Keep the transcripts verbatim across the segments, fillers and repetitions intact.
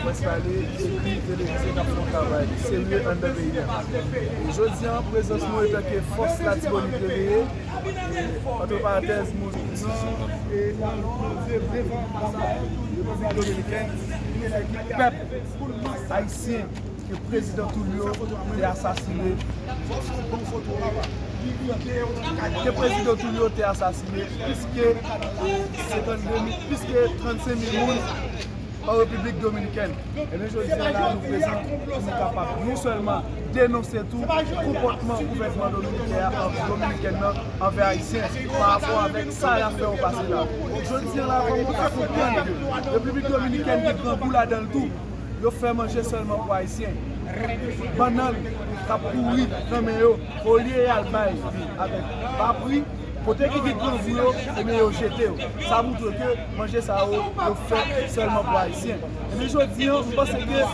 Prens pale, ekri, televize k ap fè yon travay serye anndan peyi a. E jodi a, prezans nou antanke fòs Latibonit Reveye, e, antre parantèz, mouvman, e, devan anbasad Repiblik Dominikèn, pèp ayisyen ke prezidan Trujillo te asasine, ke prezidan Trujillo te asasine plis ke senkannde mil, plis ke trannsenk mil moun an Repiblik Dominikèn. Ebyen, jodi a la, nou prezan pou nou kapab non sèlman denonse tou konpòtman gouvènman dominiken an, dominikèn nan anvè Ayisyen pa rapò avèk sa y ap fè yo pase la. Jodi a la, fò nou ka konprann ke Repiblik Dominikèn gen grangou ladan l tou. Yo fè manje sèlman pou Ayisyen. Bannann k ap pouri nan men yo, olye y al bay avèk ba pri, kote ki gen grangou yo, ebyen yo jete yo. Sa moutre ke manje sa yo, yo fè sèlman pou Ayisyen. Ebyen jodi a, m panse ke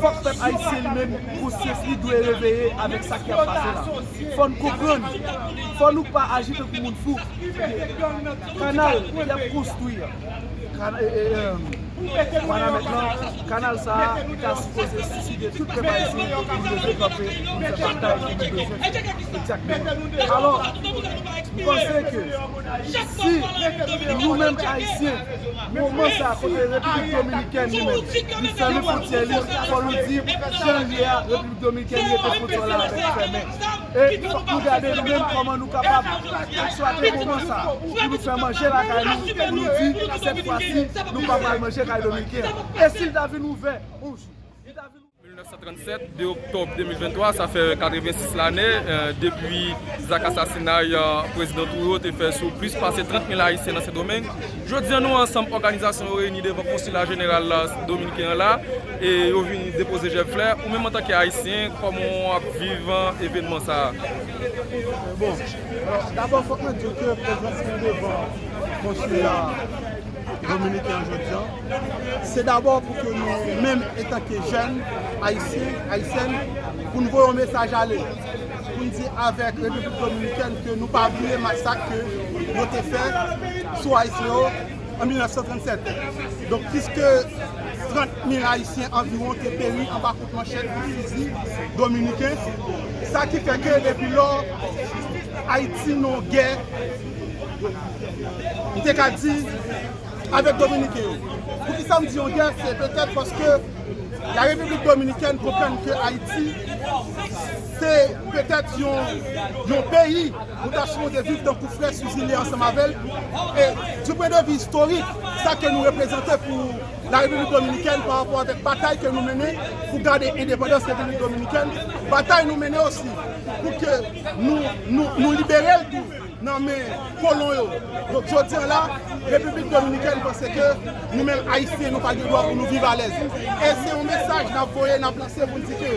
fòk pèp ayisyen li menm, konsyans li dwe reveye avèk sa k ap pase la. Fò n konprann, fò nou pa aji tankou moun fou. Kanal y ap konstwi a, kana-, e, e, e, Wanament lan, kanal sa a, li ta sipoze sisite tout pèp ayisyen pou n leve kanpe, pou n fè batay ke nou bezwen fè. Egzakteman. Alò, m panse ke si nou menm ayisyen, moman sa a kote Repiblik Dominikèn li menm, li fèmen fwontyè li, fò nou di, jan l ye a, Repiblik Dominikèn rete fwontyè la avèk fèmen. E fòk nou gade nou menm kòman nou kapab eksplwate moman sa a pou nou fè manje lakay nou, pou nou di, sèt fwa si, nou pa pral manje kay dominiken an. E si l ta vin ouvè yon jou, li ta vin mil nèf san trannsèt, de oktòb de mil venntwa, sa fè katrevensis lane, eh, depi zak asasinay, eh, prezidan Trujillo te fè sou plis pase trant mil Ayisyen nan Sendomeng. Jodi a, nou ansanm òganizasyon yo reyini devan konsila jeneral la, dominiken an la, e yo vin depoze jèb flè. Ou menm antanke Ayisyen, kòman w ap viv evenman sa a? Bon, alò, dabò, fòk mwen di w ke prezans mwen devan konsila dominiken an jodi a, se dabò pou ke nou menm, antanke jèn Ayisyen, Ayisyèn, pou n voye yon mesaj ale. Pou n di avèk Repiblik Dominikèn ke nou pa bliye masak ke yo te fè sou Ayisyen yo an mil nèf san trannsèt. Donk, plis ke trant mil Ayisyen anviwon te peri anba kout manchèt, kout fizi dominiken. Sa ki fè ke depi lò, Ayiti nan yon gè, m te ka di, avèk Dominiken yo. Poukisa m di yon gè? Se petèt paske la Repiblik Dominikèn konprann ke Ayiti se petèt yon, yon peyi nou ta sipoze viv tankou frè sou zile ansanm avè l. E du point de vue istorik, sa ke nou reprezante pou la Repiblik Dominikèn pa rapò avèk batay ke nou mennen pou gade endepandans Repiblik Dominikèn, batay nou mennen osi pou ke nou, nou, nou libere l tou nan men kolon yo. Donk, jodi a la, Repiblik Dominikèn panse ke nou menm Ayisyen, nou pa gen dwa pou nou viv alèz. E se yon mesaj n ap voye, n ap lanse pou n di ke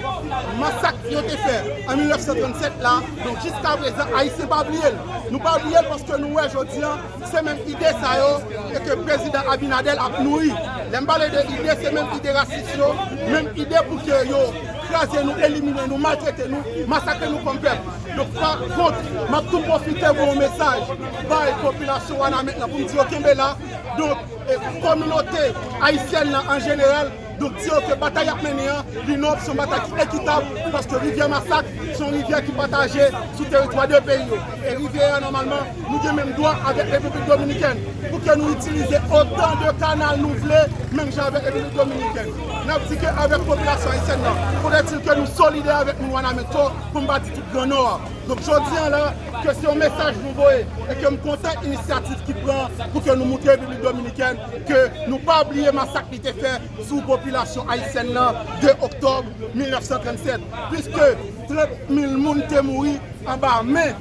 masak yo te fè an mil nèf san trannsèt la, donk, jiska prezan, Ayisyen pa bliye l. Nou pa bliye l paske nou wè jodi a, se menm ide sa yo e ke prezidan Abinader ap nouri. Lè m pale de ide, se menm ide rasis yo, menm ide pou ke yo kraze nou, elimine nou, maltrete nou, masakre nou kòm pèp. Donk, pa kont, m ap tou pwofite voye yon mesaj bay popilasyon Wanament lan pou m di yo kenbe la. Donk, e, kominote ayisyèn nan an jeneral, donk, di yo ke batay y ap mennen an, li nòb, se yon batay ki ekitab, paske rivyè Masak se yon rivyè ki pataje sou teritwa de peyi yo. E rivyè a, nòmalman, nou gen menm dwa avèk Repiblik Dominikèn, pou ke nou itilize otan de kanal nou vle, menm jan avèk Repiblik Dominikèn. N ap di ke avèk popilasyon ayisyèn nan, faudrait-il ke nou solidè avèk moun Wanament yo, pou m pa di tout Gran Nò a. Donk, jodi a la, ke se yon mesaj nou voye, e ke m kontan inisyativ ki pran pou ke nou moutre Repiblik Dominikèn ke nou pa bliye masak li te fè sou popilasyon ayisyèn nan de oktòb mil nèf san trannsèt, plis ke trant mil moun te mouri anba men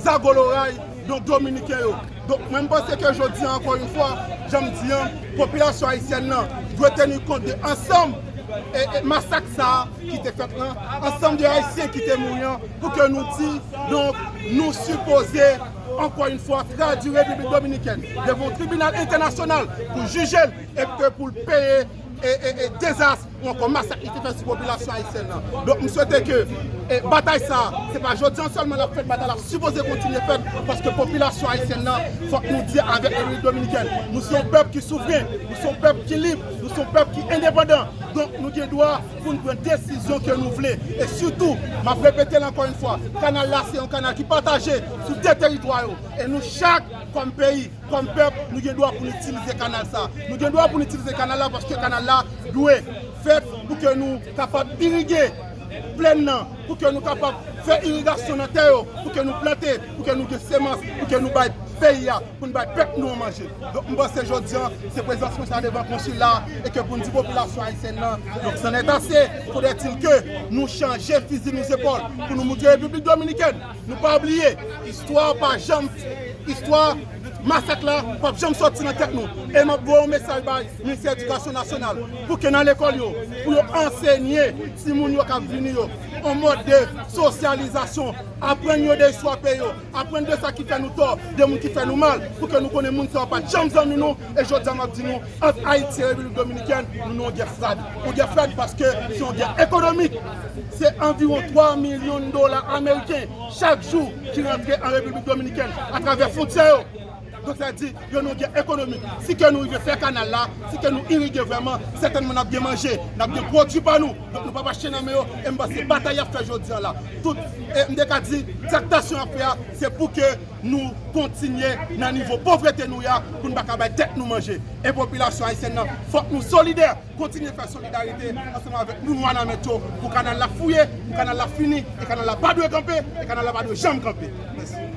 zago loray, donk, dominiken yo. Donk, mwen, m panse ke jodi a, ankò yon fwa, jan m di an, popilasyon ayisyèn nan dwe teni kont de ansanm e, e masak sa a ki te fèt lan, ansanm de Ayisyen ki te mouri an, pou ke nou di, donk, nou sipoze, ankò yon fwa, tradui Repiblik Dominikèn devan yon tribinal entènasyonal pou jije l e ke pou l peye e, e, e dezas Ou ankò masak li te fè sou popilasyon ayisyèn nan. Donk, m swete ke, e, batay sa a, se pa jodi an sèlman l ap fèt, batay la ap sipoze kontinye fèt, paske popilasyon ayisyèn nan, fòk nou di avèk Repiblik Dominikèn, nou se yon pèp ki souvren, nou se yon pèp ki lib, nou se yon pèp ki endepandan. Donk, nou gen dwa pou n pran desizyon ke nou vle. E sitou, m ap repete l ankò yon fwa, kanal la se yon kanal ki pataje sou de teritwa yo. E nou chak, kòm peyi, kòm pèp, nou gen dwa pou n itilize kanal sa. Nou gen dwa pou n itilize kanal la paske kanal la dwe fèt pou ke nou kapab irige plèn nan, pou ke nou kapab fè irigasyon nan tè yo, pou ke nou plante, pou ke nou gen semans, pou ke nou bay peyi a, pou n bay pèp nou an manje. Donk, m panse jodi an, se prezans mwen sa devan konsil la, e ke pou n di popilasyon ayisyèn nan, donk, c'en est assez, faudrait-il que nou chanje fizi nou zepòl, pou nou montre Repiblik Dominikèn, nou pa bliye, istwa pa janm, istwa masak la p ap janm sòti nan tèt nou. E m ap voye yon mesaj bay Ministè Edikasyon Nasyonal pou ke nan lekòl yo, pou yo ansenye timoun yo k ap vini yo yon mòd de sosyalizasyon, aprann yo de istwa peyi yo, aprann de sa ki fè nou tò, de moun ki fè nou mal, pou ke nou konnen moun sa yo pa t janm zanmi nou. E jodi a m ap di nou, ant Ayiti e Repiblik Dominikèn, nou nan yon gè frad. Yon gè frad paske se yon gè ekonomik. Se anviwon twa milyon dola ameriken chak jou ki rantre an Repiblik Dominikèn atravè fwontyè yo. Donk, sa di, yo nan yon gè ekonomik. Si ke nou rive fè kanal la, si ke nou irige vrèman, sètènman n ap gen manje, n ap gen pwodui pa nou. Donk, nou p ap achte nan men yo, e m panse batay y ap fè jodi a la, tout, e m te ka di, traktasyon y ap fè a, se pou ke nou kontinye nan nivo povrete nou ye a, pou n pa ka bay tèt nou manje. E popilasyon ayisyèn nan, fòk nou solidè, kontinye fè solidarite ansanm avèk moun nwa nan mèt yo, pou kanal la fouye, pou kanal la fini, e kanal la pa dwe kanpe, e kanal la pa dwe janm kanpe. Mèsi.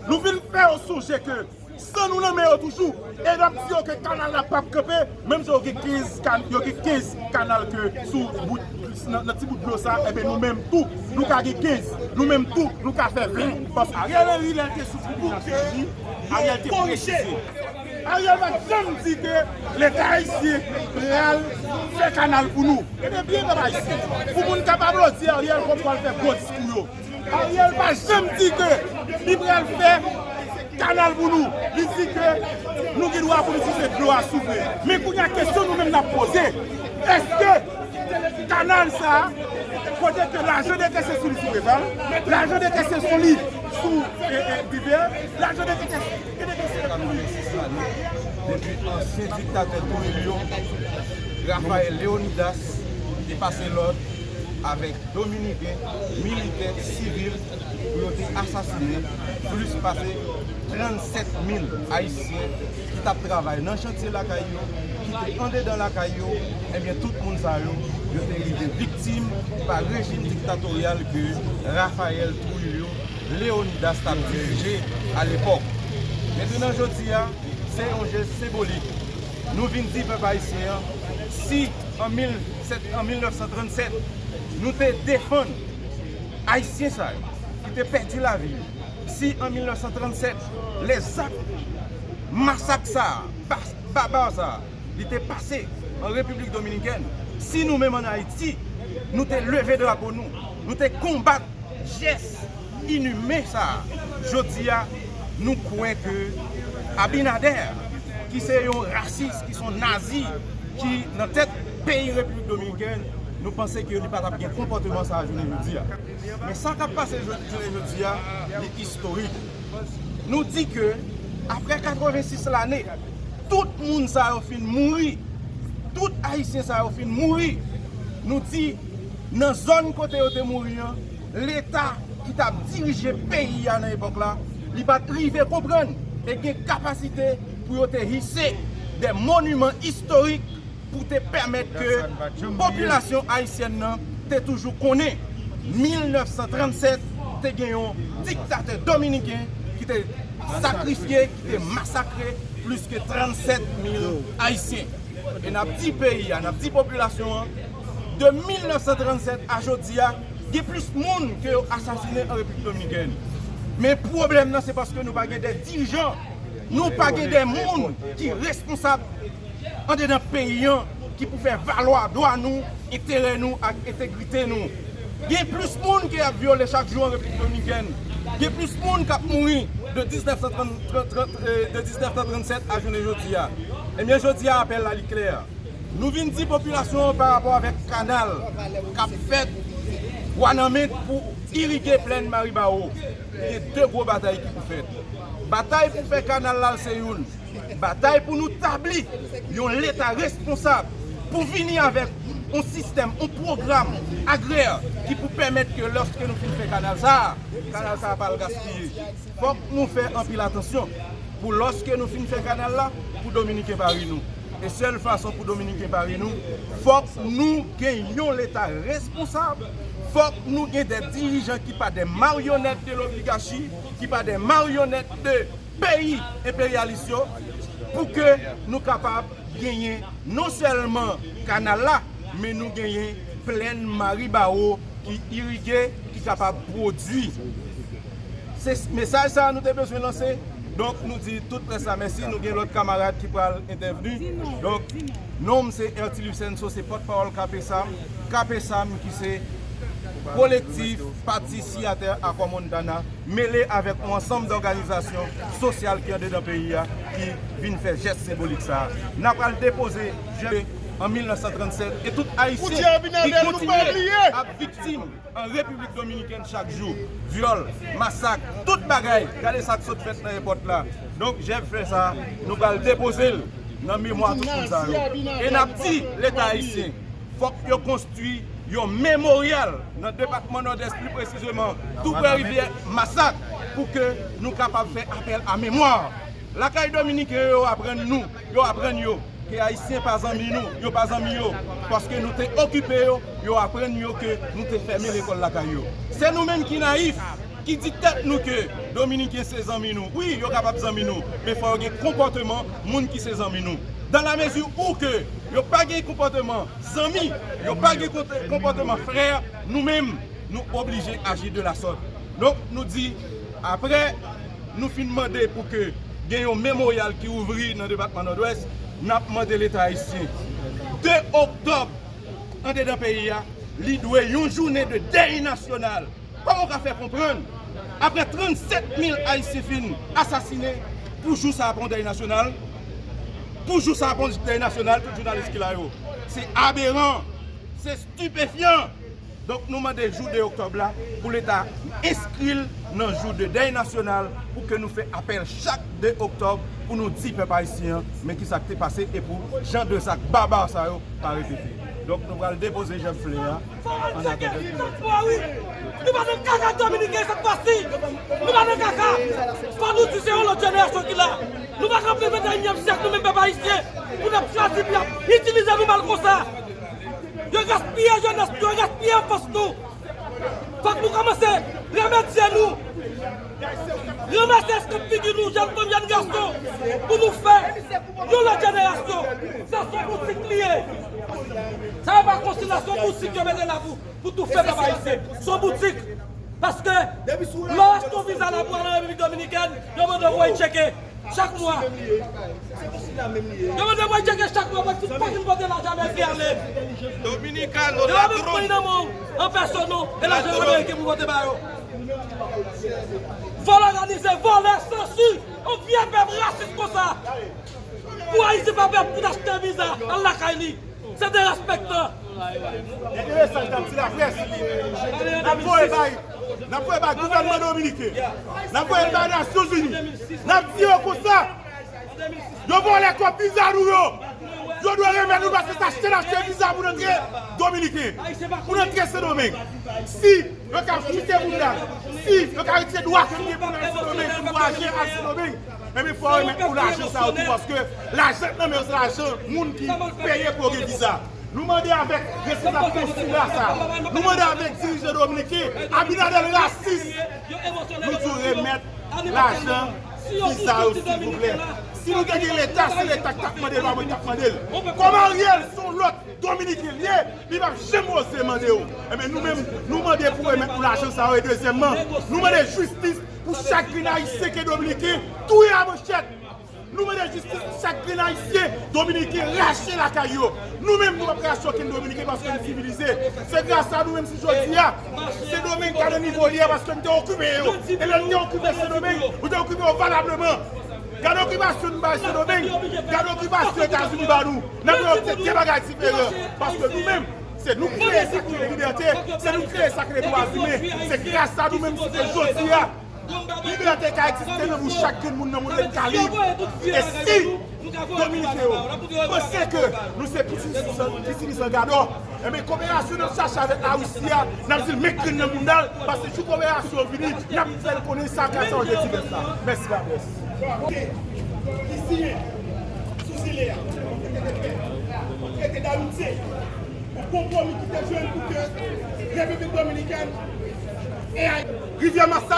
Nou vin fè yo sonje ke san nou nan men yo toujou, e n ap di yo ke kanal la p ap kanpe, menm jan yo gen kenz kan-, yo gen kenz kanal ke sou bout, nan, nan ti bout dlo sa, enben nou menm tou, nou ka gen kenz, nou menm tou, nou ka fè ven. Paske Ariel Henry, lè l te sou pouvwa, Ariel te pwofetize. Ariel pa t janm di ke Leta ayisyen pral fè kanal pou nou. Tande byen, pèp ayisyen. Pou moun kapab di Ariel kòmkwa l fè gwo diskou yo. Ariel pa janm di ke li pral fè kanal pou nou. Li di ke nou gen dwa pou n itilize dlo a souvren. Men kounye a, kesyon nou menm n ap poze, èske kanal sa a, kote ke lajan dekese sou li sou Preval, lajan dekese sou li sou, e, e, Divè, lajan dekese, dekese sou li. Depi ansyen diktatè Trujillo, Rafael Leonidas te pase lòd avèk Dominiken, militè, sivil, pou yo te asasinen plis pase trannsèt mil Ayisyen ki t ap travay nan chantye lakay yo, ki te andedan lakay yo. Ebyen, tout moun sa yo, yo te rive viktim pa rejim diktatoryal ke Rafael Trujillo Leonidas t ap dirije alepòk. Mentnan, jodi a, se yon jès senbolik. Nou vin di pèp ayisyen an, si an mil sèt, an mil nèf san trannsèt, nou te defann Ayisyen sa yo ki te pèdi lavi yo, si an mil nèf san trannsèt, lèzak masak sa a, ba-, babaa sa a, li te pase an Repiblik Dominikèn, si nou menm ann Ayiti, nou te leve drapo nou, nou te konbat jès inimen sa a, jodi a, nou kwè ke Abinader, ki se yon rasis, ki se yon nazi, ki nan tèt peyi Repiblik Dominikèn, nou panse ke li pa t ap gen konpòteman sa a jounen jodi a. Men sa k ap pase jo-, jounen jodi a, li istorik. Nou di ke, apre katrevensis lane, tout moun sa yo fin mouri, tout Ayisyen sa yo fin mouri, nou di, nan zòn kote yo te mouri an, Leta ki t ap dirije peyi a nan epòk la, li pa t rive konprann e gen kapasite pou yo te hise de moniman istorik pou te pèmèt ke popilasyon ayisyèn nan te toujou konnen mil nèf san trannsèt te gen yon diktatè dominiken ki te sakrifye, ki te masakre plis ke trannsèt mil Ayisyen. E n ap di peyi a, n ap di popilasyon an, de mil nèf san trannsèt a jodi a, gen plis moun ke yo asasinen an Repiblik Dominikèn. Men pwoblèm nan, se paske nou pa gen de dirijan, nou pa gen de moun ki responsab andedan peyi an, ki pou fè valwa dwa nou, enterè nou ak entegrite nou. Gen plis moun ke y ap vyole chak jou an Repiblik Dominikèn. Gen plis moun k ap mouri de diznèf san trant, trant, trant, eh, de diznèf san trannsèt a jounen jodi a. Ebyen, jodi a, apèl la, li klè. Nou vin di popilasyon an pa rapò avèk kanal k ap fèt Wanament pou irige plèn Maribawo. Gen de gwo batay ki pou fèt. Batay pou fè kanal la, se youn. Batay pou nou tabli yon Leta responsab pou vini avèk yon sistèm, yon pwogram agrè ki pou pèmèt ke lòske nou fin fè kanal sa a, kanal sa a pa al gaspiye. Fòk nou fè anpil atansyon pou lòske nou fin fè kanal la, pou Dominiken pa ri nou. E sèl fason pou Dominiken pa ri nou, fòk nou gen yon Leta responsab, fòk nou gen de dirijan ki pa de maryonèt de lobligachi, ki pa de maryonèt de peyi enperyalis yo, pou ke nou kapab genyen non sèlman kanal la, men nou genyen plèn Maribawo ki irige, ki kapab pwodui. Se mesaj sa a nou te bezwen lanse. Donk, nou di tout près la mèsi. Nou gen lòt kamarad ki pral entèvni. Donk, non m se Ertilucenso, se pòtpawòl K P sam. K P sam ki se kolektif pati siyatè Akò Montana, mele avèk yon ansanm dòganizasyon sosyal ki andedan peyi a, ki vin fè jès senbolik sa a. N a pral depoze jè an mil nèf san trannsèt, e tout Ayisyen ki kontinye ap viktim an Repiblik Dominikèn chak jou, vyòl, masak, tout bagay. Gade sa k sot fèt nan èpòt la. Donk, jè flè sa a, nou pral depoze l nan memwa tout moun sa yo. E n ap di Leta ayisyen, fòk yo konstwi yon memoryal nan depatman Nòdès, pli presizeman tou prè rivyè Masak, pou ke nou kapab fè apèl a memwa. Lakay Dominiken yo, yo aprann nou, yo aprann yo ke Ayisyen pa zanmi nou, yo pa zanmi yo, paske nou te okipe yo, yo aprann yo ke nou te fèmen lekòl lakay yo. Se nou menm ki nayif, ki di tèt nou ke Dominiken se zanmi nou. Wi, yo kapab zanmi nou, men fò yo gen konpòteman moun ki se zanmi nou. Dan la mezi ou ke yo pa gen konpòteman zanmi, yo pa gen konte-, konpòteman frè, nou menm, nou oblije aji de la sòt. Donk, nou di, apre nou fin mande pou ke gen yon memoryal ki ouvri nan depatman Nòdwès, n ap mande Leta ayisyen, de oktòb, andedan peyi a, li dwe yon jounen de dèy nasyonal. Kòman w ka fè konprann, apre trannsèt mil Ayisyen fin asasinen, pou jou sa a pa yon dèy nasyonal? Pou jou sa a pa yon dèy nasyonal, tout jounalis ki la yo? Se aberan, se estipefyan. Donk, nou mande jou de oktòb la pou Leta enskri l nan jou de dèy nasyonal, pou ke nou fè apèl chak de oktòb pou nou di pèp ayisyen an, men ki sa k te pase, e pou jan de zak baba sa yo pa repete. Donk, nou pral depoze jè flè a. Fò n tcheke sak fò a, wi. Nou pa nan kaka dominiken sèt fwa si. Nou pa nan kaka. Fò nou di se yon lòt jenerasyon ki la. Nou pa ranpli venteyinyèm syèk, nou menm pèp ayisyen, pou n ap chwazi pou y ap itilize nou mal konsa. Yo gaspiye jenès nou, yo gaspiye anfans nou. Fòk nou kòmanse remèt zye nou. Ranmase eskanp figi nou, jèn fanm, jèn gason, pou nou fè yon lòt jenerasyon. Sa se yon boutik li ye. Sa yo pa konsilya, se yon boutik yo mete la pou, pou toufe pèp ayisyen. Se yon boutik. Paske lè w achte yon viza la pou al an Repiblik Dominikèn, yo mande w pou w al tcheke chak mwa. Yo mande w pou w al tcheke chak mwa, pou w al fout pa vin pote lajan Ameriken ale. Dominikano, ladron. Yo pa menm pran nan men w an pèsòn non, e lajan Ameriken pou pote ba yo. Vòlè òganize, vòlè, sansi, yon vye pèp rasis konsa. Pou Ayiti pa pè pou t achte viza, al lakay li. Se derespektan. Gen de mesaj n ap di laprès. N ap voye bay, n ap voye bay gouvènman dominiken. N ap voye bay Nasyonzini. N ap di yo konsa, yo vòlè kòb viza nou yo. Yo dwe remèt nou, paske se achte n achte viza pou n antre dominiken, pou n antre Sendomeng. Si yo ka foute moun la, si yo ka retire dwa ke n gen pou n al Sendomeng, pou vwayaje al Sendomeng, ebyen, fò yo remèt nou lajan sa yo tou, paske lajan k nan men yo se lajan moun ki peye pou yo gen viza. Nou mande avèk responsab konsila sa, nou mande avèk dirijan dominiken, Abinader rasis, nou di w remèt lajan viza yo, silvouplè. Si nou te gen Leta, se Leta ki t ap mande l, pa mwen ki t ap mande l. Kòm Ariel se yon lòt dominiken l ye, li p ap janm oze mande w. Ebyen, nou menm, nou mande pou remèt nou lajan sa yo. E dezyèmman, nou mande jistis pou chak grenn ayisyen ke dominiken touye a manchèt. Nou mande jistis pou chak grenn Ayisyen, Dominiken rache lakay yo. Nou menm, nou p ap rache okenn Dominiken paske nou sivilize. Se gras a nou menm si jodi a Sendomeng ka nan nivo li a paske nou te okipe yo. E lè nou te okipe Sendomeng, nou te okipe yo valableman. Gade okipasyon nou bay Sendomeng, gade okipasyon Etazini ba nou. N ap wè yo se de bagay diferan. Paske nou menm, se nou ki kreye sa ki rele libète, se nou ki kreye sa ki rele dwa imen. Se gras a nou menm si se jodi a. Libète ka egziste nan bouch chak grenn moun nan mond lan ka lib. E si Dominiken yo panse ke nou se pitit pitit gadò, enben koperasyon n ap chache avèk Larisi a, n ap di l met grenn nan bounda l, paske jou koperasyon vini, n ap fè l konnen sa ka sa yo te divès la. Mèsi, la près. Ki siyen sou zile a, trete damitye, yon konpwomi ki te jwenn pou ke Repiblik Dominikèn e Ay- Rivyè Masak.